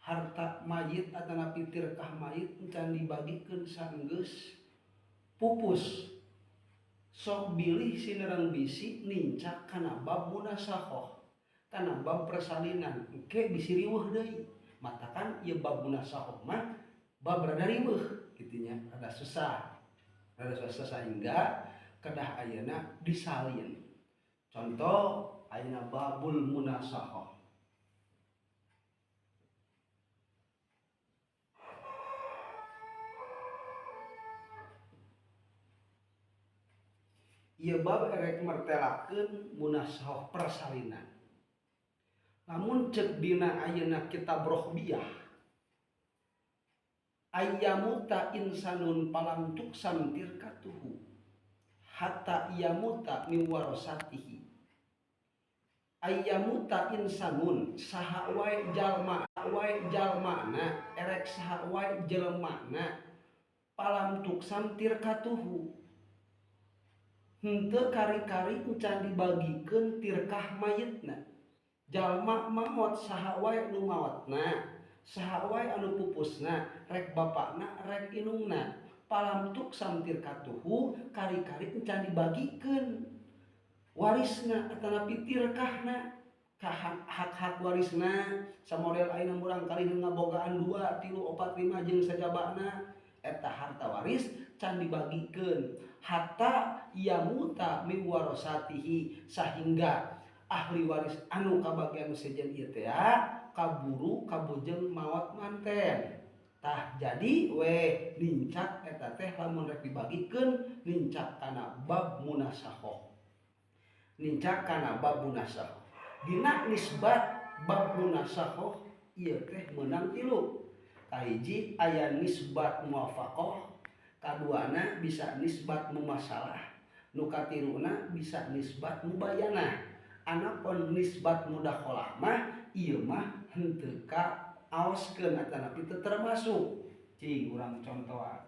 Harta mayit atanapi tirkah mayit encan dibagikeun sanggeus pupus. Sok bilih sinerang bisi nincak kana bab munasakhoh, kana bab persalinan engke bisi riweuh deui. Matakan ieu bab munasakhoh mah bab rada riweuh kitu nya, rada susah. Rada susah sehingga kedah ayeuna disalin. Contoh ayeuna babul munasakhoh. Ieu bab erek mertelakeun munasakhoh persalinan. Lamun ceuk dina ayeuna kitab Rohbiyah, ayyamuta insanun palam tuksam tirkatuhu hatta yamuta min warasatihi. Ayyamuta insanun saha wae jalma wae jalmana erek saha wae jelemana palam tuksam tirkatuhu henteu kari-kari encan dibagikeun tirkah mayitna. Jalma maot saha wae nu maotna, saha wae anu pupusna, rek bapakna rek inungna, palam tuksam tirkatuhu kari-kari encan dibagikeun warisna atanapi tirkahna, ka hak-hak warisna samodel ayeuna murang kali ngabogaan 2, 3, 4, 5 jeung sajabana eta harta waris can dibagikeun hatta yamuta min warasatihi sahingga ahli waris anu kabagian sejen ieu teh kaburu kabujeng maot manten. Tah jadi we nincak eta teh lamun rek dibagikeun nincak kana bab munasakhoh. Nincak kana bab munasakhoh. Dina nisbat bab munasakhoh ieu teh meunang 3. Kahiji aya nisbat muwafaqah, kaduana bisa nisbat mumasalah, nu katiluna bisa nisbat mubayanah. Anapun nisbat mudakhalah mah ieu mah henteu ka aoskeun atanapi teu termasuk. Cing urang contohan.